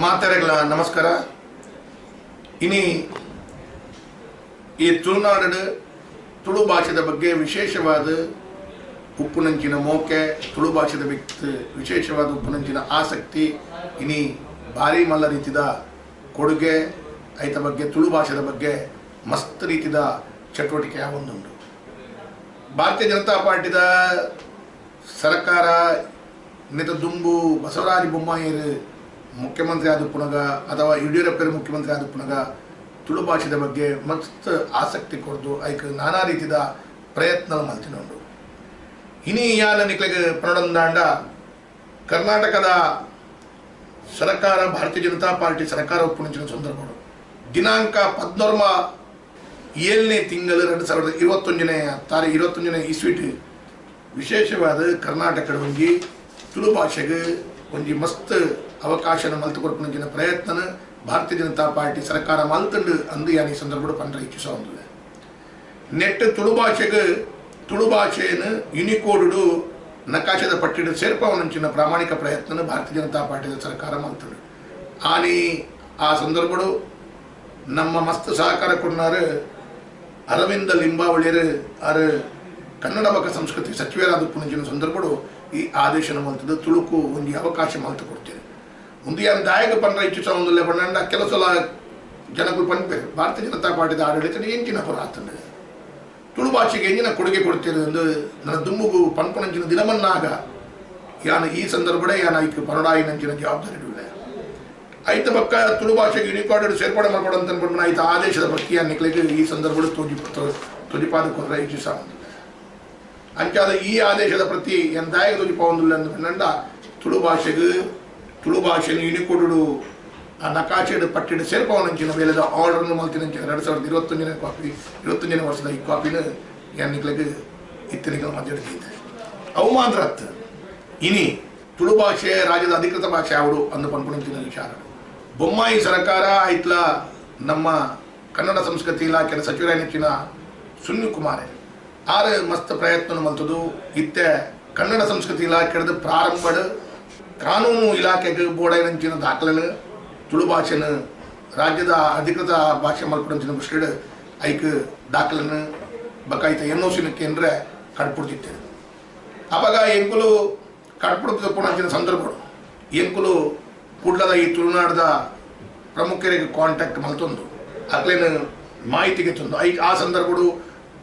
ಮಾತೆರೆಗಳ ನಮಸ್ಕಾರ. ಇನಿ ಈ ತುಳುನಾಡು ತುಳು ಭಾಷೆದ ಬಗ್ಗೆ ವಿಶೇಷವಾದ ಉಪ್ಪುನಂಚಿನ ಮೋಕೆ, ತುಳು ಭಾಷೆದ ಬಗ್ಗೆ ವಿಶೇಷವಾದ ಉಪ್ಪುನಂಚಿನ ಆಸಕ್ತಿ, ಇನಿ ಭಾರಿ ಮಲ್ಲ ರೀತಿದ ಕೊಡುಗೆ, ಐತ ಬಗ್ಗೆ ತುಳು ಭಾಷೆದ ಬಗ್ಗೆ ಮಸ್ತ್ ರೀತಿದ ಚಟುವಟಿಕೆ ಒಂದುಂಡು. ಭಾರತೀಯ ಜನತಾ ಪಾರ್ಟಿದ ಸರ್ಕಾರ ನೆತ ದುಂಬು ಬಸವರಾಜ ಬೊಮ್ಮಾಯಿಯರು ಮುಖ್ಯಮಂತ್ರಿ ಆದ ಪುನಗ ಅಥವಾ ಯಡಿಯೂರಪ್ಪರು ಮುಖ್ಯಮಂತ್ರಿ ಆದ ಪುನಗ ತುಳು ಭಾಷೆದ ಬಗ್ಗೆ ಮಸ್ತ್ ಆಸಕ್ತಿ ಕೊಡ್ದು ಐಕ್ ನಾನಾ ರೀತಿದ ಪ್ರಯತ್ನ ಮಲ್ತಿನುಂಡು. ಇನಿ ಯಾನ ನಿಕ್ಲೆಗ್ ಪನೊಡಂದಾಂಡ ಕರ್ನಾಟಕದ ಸರ್ಕಾರ ಭಾರತೀಯ ಜನತಾ ಪಾರ್ಟಿ ಸರ್ಕಾರ ಉಪ್ಪುನಂಚಿನ ಸಂದರ್ಭಗಳು ದಿನಾಂಕ 14 7ನೇ ತಿಂಗಳು 2021ನೇ ತಾರೀಕು 21ನೇ ಇಸ್ವಿಟ್ ವಿಶೇಷವಾದ ಕರ್ನಾಟಕದ ಒಂಜಿ ತುಳು ಭಾಷೆಗೆ ಒಂಜಿ ಮಸ್ತ್ ಅವಕಾಶನ ಮಲ್ತು ಕೊರ್ಪುನಂಚಿನ ಪ್ರಯತ್ನನ ಭಾರತೀಯ ಜನತಾ ಪಾರ್ಟಿ ಸರ್ಕಾರ ಮಲ್ತುಂಡು ಅಂದು ಯಾನ್ ಈ ಸಂದರ್ಭಡ್ ಪಂಡ್ರೆ ಇಚ್ಛಿಸೊಂದುಲ್ಲೆ. ನೆಟ್ ತುಳು ಭಾಷೆಗೆ ತುಳು ಭಾಷೆಯನ್ನು ಯುನಿಕೋಡು ನಕಾಶದ ಪಟ್ಟಿಡ್ ಸೇರ್ಪವನಂಚಿನ ಪ್ರಾಮಾಣಿಕ ಪ್ರಯತ್ನ ಭಾರತೀಯ ಜನತಾ ಪಾರ್ಟಿದ ಸರ್ಕಾರ ಮಲ್ತುಂಡು. ಆನಿ ಆ ಸಂದರ್ಭಡು ನಮ್ಮ ಮಸ್ತ್ ಸಹಕಾರ ಕೊಡ್ನಾರು ಅರವಿಂದ ಲಿಂಬಾವಳಿಯರು ಆರು ಕನ್ನಡ ಬೊಕ ಸಂಸ್ಕೃತಿ ಸಚಿವರಾದ ಪುನಂಚಿನ ಸಂದರ್ಭಡು ಈ ಆದೇಶನ ಮಲ್ತದ ತುಳುಕು ಒಂಜಿ ಅವಕಾಶ ಮಲ್ತು ಕೊಡ್ತೇನೆ. ಒಂದು ಯಾನ್ ದಾಯಕ ಪಂಡ್ರ ಇಚ್ಛಿಸೊಂದುಲ್ಲೆ ಪಂಡ ಕೆಲವು ಸಲ ಜನಗಳು ಪನ್ಪೆರ್ ಭಾರತೀಯ ಜನತಾ ಪಾರ್ಟಿದ ಆಡಳಿತ ಎಂಚಿನ ಪುರ ಆತುಂಡು, ತುಳು ಭಾಷೆಗೆ ಎಂಜಿನ ಕೊಡುಗೆ ಕೊಡ್ತೇನೆ ಎಂದು ನನ್ನ ದುಂಬುಗು ಪನ್ಪುನಂಚಿನ ದಿನಮನ್ನಾಗ ಯಾನ ಈ ಸಂದರ್ಭಡೆ ಯಾನ ಐಕ್ ಪನೊಡಾಯಿನಂಚಿನ ಜವಾಬ್ದಾರಿ ಉಲ್ಲೆ. ಐತ ಬೊಕ್ಕ ತುಳು ಭಾಷೆಗೆ ಯುನಿಕಾರ್ಡ್ ಸೇರ್ಪಡೆ ಮಲ್ಪೊಡು ಪನ್ಪುನ ಐತ ಆದೇಶದ ಪ್ರಕ್ರಿಯೆ ನಿಕ್ಲೆಗ್ ಈ ಸಂದರ್ಭಡ್ ತೋಜಿಪಾದ ಕೊರ್ರೆ ಇಚ್ಛಿಸೊಂದುಲ್ಲೆ. ಅಂಚಾದ ಈ ಆದೇಶದ ಪ್ರತಿ ಎನ್ ದಾಯೆಗ್ ತೋಜಿಪಾವೊಂದುಲ್ಲೆ ಅಂದ್ ಪಂಡ ತುಳು ಭಾಷೆಗ್ ತುಳು ಭಾಷೆನ್ ಯುನಿಕೋಡು ಆ ನಕಾಶೆಡ್ ಪಟ್ಟಿಡ್ ಸೇರ್ಪವನಂಚಿನ ಬೇಲೆದ ಆರ್ಡರ್ನು ಮಲ್ತಿನಂಚಿನ 2021ನೇ ಕಾಪಿ 21ನೇ ವರ್ಷದ ಈ ಕಾಪಿನ ಯಾನ್ ನಿಕ್ಲೆಗ್ ಇತ್ತೆ ನಿಕಲ್ ಮಧ್ಯಡ್ ದೀತೆ. ಅವು ಮಾತ್ರ ಅತ್ತ್, ಇನಿ ತುಳು ಭಾಷೆ ರಾಜ್ಯದ ಅಧಿಕೃತ ಭಾಷೆ ಆವೊಡು ಅಂದ್ ಪನ್ಪುನಂಚಿನ ವಿಚಾರ ಬೊಮ್ಮಾಯಿ ಸರ್ಕಾರ ಐತ್ಲ ನಮ್ಮ ಕನ್ನಡ ಸಂಸ್ಕೃತಿ ಇಲಾಖೆಯ ಸಚಿವರಾಯಿನಂಚಿನ ಸುನಿಲ್ ಕುಮಾರ್ ಆರು ಮಸ್ತ್ ಪ್ರಯತ್ನ ಮಲ್ತದು. ಇತ್ತೆ ಕನ್ನಡ ಸಂಸ್ಕೃತಿ ಇಲಾಖೆದ ಪ್ರಾರಂಭಡ್ ಕಾನೂನು ಇಲಾಖೆಗೆ ಬೋಡೈನಂಚಿನ ದಾಖಲೆನು ತುಳು ಭಾಷೆನ ರಾಜ್ಯದ ಅಧಿಕೃತ ಭಾಷೆ ಮಲ್ಪುನಂಚಿನ ದೃಷ್ಟಿಡ್ ಐಕ್ ದಾಖಲೆನು ಬೊಕ ಐತ ಎನ್ ಒ ಸಿನ ಕೇಂದ್ರ ಕಡ್ಪುಡ್ದಿತ್ತೆ. ಅಪಗ ಎಂಕುಲು ಕಡ್ಪುಡ್ಪುನಂಚಿನ ಸಂದರ್ಭಡು ಎಂಕುಲು ಕುಡ್ಲದ ಈ ತುಳುನಾಡದ ಪ್ರಮುಖರಿಗೆ ಕಾಂಟ್ಯಾಕ್ಟ್ ಮಲ್ತೊಂದು ಅಕ್ಲೆನ ಮಾಹಿತಿಗೆ ತಂದು I ಆ ಸಂದರ್ಭಡು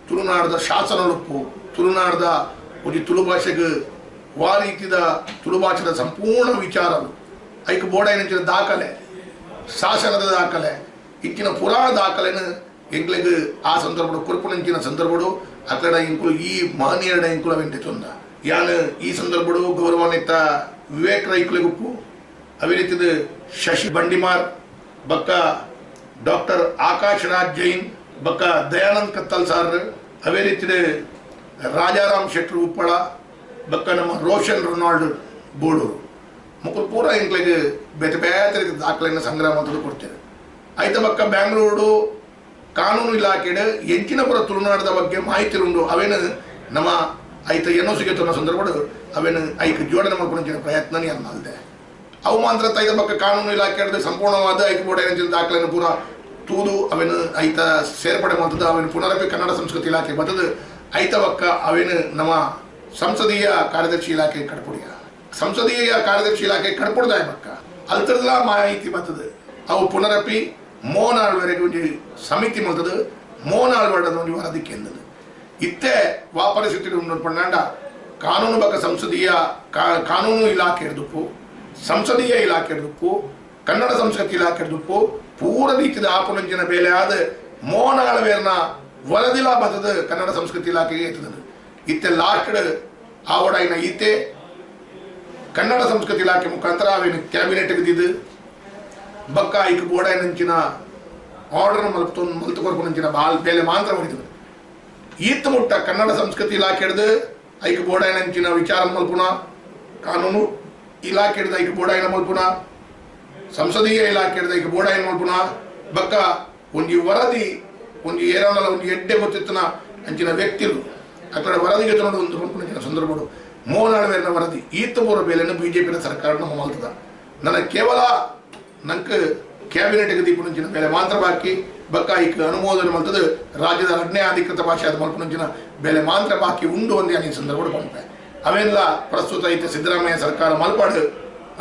ತುಳುನಾಡದ ಶಾಸನಲುಪ್ಪು ತುಳುನಾಡದ ಒಂಜಿ ತುಳು ಭಾಷೆಗೆ ವಾ ರೀತಿದ ತುಳು ಭಾಷೆದ ಸಂಪೂರ್ಣ ವಿಚಾರಲು ಐಕ್ ಬೋಡೈನಂಚಿನ ದಾಖಲೆ ಶಾಸನದ ದಾಖಲೆ ಇಂಚಿನ ಪುರಾ ದಾಖಲೆನ ಎಂಕ್ಲೆಗ್ ಆ ಸಂದರ್ಭಡು ಕೊರ್ಪುನಂಚಿನ ಸಂದರ್ಭಡು ಅಕ್ಲೆಡ ಇಂಕುಲು ಈ ಮಹನೀಯರಡ ಇಂಕುಲ ಅವೆನ್ ದೆತೊಂದ. ಯಾನ್ ಈ ಸಂದರ್ಭಡು ಗೌರವಾನ್ವಿತ ವಿವೇಕ್ ರೈಕುಲೆಗುಪ್ಪು ಅವೇ ರೀತಿದ ಶಶಿ ಬಂಡಿಮಾರ್ ಬೊಕ್ಕ ಡಾಕ್ಟರ್ ಆಕಾಶ್ ರಾಜ್ ಜೈನ್ ಬೊಕ್ಕ ದಯಾನಂದ್ ಕತ್ತಲ್ ಸಾರ್ ಅವೇ ರೀತಿದ ರಾಜಾರಾಮ್ ಶೆಟ್ರು ಉಪ್ಪಳ ಬೊಕ್ಕ ನಮ್ಮ ರೋಷನ್ ರೊನಾಲ್ಡ್ ಬೋಡೂರು ಮೊಕುಲು ಪೂರ ಎಂಕ್ಲೆಗ್ ಬೇತೆ ಬೇತೆ ರೀತಿದ ದಾಖಲೆಯನ್ನು ಸಂಗ್ರಹ ಮಲ್ತುದು ಕೊಡ್ತೇವೆ. ಐತ ಬೊಕ್ಕ ಬ್ಯಾಂಗ್ಳೂರು ಕಾನೂನು ಇಲಾಖೆಡ್ ಎಂಚಿನ ಪುರ ತುಳುನಾಡದ ಬಗ್ಗೆ ಮಾಹಿತಿ ಉಂಡು ಅವೇನು ನಮ್ಮ ಐತ ಎನ್ ಒ ಸಿಗೆ ತನ್ನ ಸಂದರ್ಭಡು ಅವೇನು ಐಕ್ ಜೋಡಣೆ ಮಲ್ಪುನಂಚಿನ ಪ್ರಯತ್ನ ಯಾನ್ ಮಲ್ದೆ. ಅವು ಮಾತ್ರ ಐತ ಬೊಕ್ಕ ಕಾನೂನು ಇಲಾಖೆ ಸಂಪೂರ್ಣವಾದ ಐಕ್ ಬೋಡೈನಂಚಿನ ದಾಖಲೆಯನ್ನು ಪೂರ ತೂದು ಅವೇನು ಐತ ಸೇರ್ಪಡೆ ಮಲ್ತದು ಅವೇನು ಪುನರಪಿ ಕನ್ನಡ ಸಂಸ್ಕೃತಿ ಇಲಾಖೆ ಬತ್ತದು. ಐತ ಬೊಕ್ಕ ಅವೇನು ನಮ್ಮ ಸಂಸದೀಯ ಕಾರ್ಯದರ್ಶಿ ಇಲಾಖೆ ಕಡ್ಪುಡಿಯ ಸಂಸದೀಯ ಕಾರ್ಯದರ್ಶಿ ಇಲಾಖೆ ಕಡ್ಪುಡ್ದಾಯ ಬೊಕ್ಕ ಅಲ್ತರ್ದಲ ಮಾಹಿತಿ ಬತ್ತದು. ಅವು ಪುನರಪಿ ಮೋಹನ್ ಆಳ್ವರೆಗೆ ಒಂಜಿ ಸಮಿತಿ ಮಲ್ತದು ಮೋಹನ್ ಆಳ್ವಾಡದ ಒಂಜಿ ವರದಿ ಕೇಂದ್ರದು. ಇತ್ತೆ ವಾ ಪರಿಸ್ಥಿತಿ ಉಂಡು ಪಂಡ ಕಾನೂನು ಬೊಕ್ಕ ಸಂಸದೀಯ ಕಾನೂನು ಇಲಾಖೆ ದುಪ್ಪು ಸಂಸದೀಯ ಇಲಾಖೆ ದುಪ್ಪು ಕನ್ನಡ ಸಂಸ್ಕೃತಿ ಇಲಾಖೆ ದುಪ್ಪು ಪೂರ ರೀತಿದ ಆಪುನಂಚಿನ ಬೇಲೆ ಆದ ಮೋಹನ್ ಆಳ್ವೇರ್ನ ವರದಿಲ ಬತ್ತದು ಕನ್ನಡ ಸಂಸ್ಕೃತಿ ಇಲಾಖೆಗೆ ಎತ್ತದ. ಇತ್ತೆ ಲಾಸ್ಟ್ ಆವಡಾಯಿನ ಈತೆ ಕನ್ನಡ ಸಂಸ್ಕೃತಿ ಇಲಾಖೆ ಮುಖಾಂತರ ಅವೇನು ಕ್ಯಾಬಿನೆಟ್ ಬಿದ್ದಿದ್ದು ಬೊಕ್ಕ ಐಕ್ ಬೋಡಾಯಿನಂಚಿನ ಆರ್ಡರ್ ಮಲ್ತು ಮಲ್ತು ಕೊರ್ಪುನಂಚಿನ ಬಾಲ್ ಬೇಲೆ ಮಾತ್ರ ಹೊಡಿತದೆ. ಈತ್ ಮುಟ್ಟ ಕನ್ನಡ ಸಂಸ್ಕೃತಿ ಇಲಾಖೆ ಹಿಡ್ದು ಐಕ್ ಬೋಡಾಯಿನಂಚಿನ ವಿಚಾರ ಮಲ್ಪುನ, ಕಾನೂನು ಇಲಾಖೆ ಹಿಡ್ದು ಐಕ್ ಬೋಡಾಯಿನ ಮಲ್ಪುನ, ಸಂಸದೀಯ ಇಲಾಖೆ ಹಿಡ್ದು ಐಕ್ ಬೋಡಾಯಿನ ಮಲ್ಪುನ ಬೊಕ್ಕ ಒಂಜಿ ವರದಿ ಒಂಜಿ ಏರಾಂಡಲ ಒಂಜಿ ಎಡ್ಡೆ ಗೊತ್ತಿತ್ತನ ಅಂಚಿನ ವ್ಯಕ್ತಿಲು ಅಕಡೆ ವರದಿಗೆ ತಗೊಂಡು ಒಂದು ಪನ್ಪುನಂಚಿನ ಸಂದರ್ಭಡು ಮೋಹನ್ ಆಳ್ವೇರ್ನ ವರದಿ ಈತ ಪೂರ ಬೇಲೆಯನ್ನು ಬಿಜೆಪಿನ ಸರ್ಕಾರ ನಮ್ಮ ಮಲ್ತದ. ನನ್ನ ಕೇವಲ ನಂಕ್ ಕ್ಯಾಬಿನೆಟ್ ದೀಪುನಂಚಿನ ಬೇಲೆ ಮಾತ್ರ ಬಾಕಿ. ಬೊಕ್ಕ ಐಕ್ ಅನುಮೋದನೆ ಮಲ್ತದು ರಾಜ್ಯದ ರಡ್ಡನೇ ಅಧಿಕೃತ ಭಾಷೆ ಆದ್ ಮಲ್ಪುನಂಚಿನ ಬೇಲೆ ಮಾತ್ರ ಬಾಕಿ ಉಂಡು ಅಂದ್ ಯಾನ್ ಈ ಸಂದರ್ಭಡ್ ಪನ್ಪೆ. ಅವೆನ್ಲ ಪ್ರಸ್ತುತ ಇತ್ತೆ ಸಿದ್ದರಾಮಯ್ಯ ಸರ್ಕಾರ ಮಲ್ಪಡ್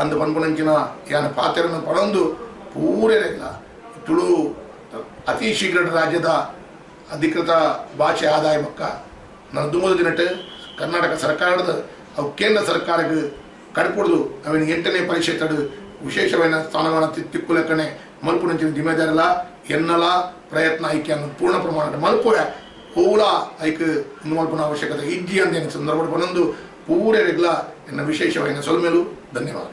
ಅಂದ್ ಪನ್ಪುನಂಚಿನ ಯಾನ್ ಪಾತೆರನ್ ಪನೊಂದು ಪೂರೆರೆಗ್ಲ ತುಳು ಅತಿ ಶೀಘ್ರ ರಾಜ್ಯದ ಅಧಿಕೃತ ಭಾಷೆ ಆದಾಯ ಬೊಕ್ಕ ನನ್ನ ದುಂಬುದ ದಿನಟ್ ಕರ್ನಾಟಕ ಸರ್ಕಾರದ ಅವು ಕೇಂದ್ರ ಸರ್ಕಾರಗ್ ಕಡಪುಡ್ದು ಅವೆನ್ 8ನೇ ಪರಿಷತ್ಡ್ ವಿಶೇಷವಾಯಿನ ಸ್ಥಾನಮಾನ ತಿಕ್ಕುಲೆಕ್ಕನೆ ಮಲ್ಪುನಂಚಿನ ಜಿಮ್ಮೆದಾರಿಲ ಎನ್ನಲ ಪ್ರಯತ್ನ ಐಕೆ ಪೂರ್ಣ ಪ್ರಮಾಣದ ಮಲ್ಪುವೆ. ಓಲ ಐಕ್ ಉಂದು ಮಲ್ಪುನ ಅವಶ್ಯಕತೆ ಇಜ್ಜಿ ಅಂದ್ ಸಂದರ್ಭಡ್ ಪನೊಂದು ಪೂರೆರೆಗ್ಲ ಎನ್ನ ವಿಶೇಷವಾಯಿನ ಸೊಲ್ಮೆಲು. ಧನ್ಯವಾದ.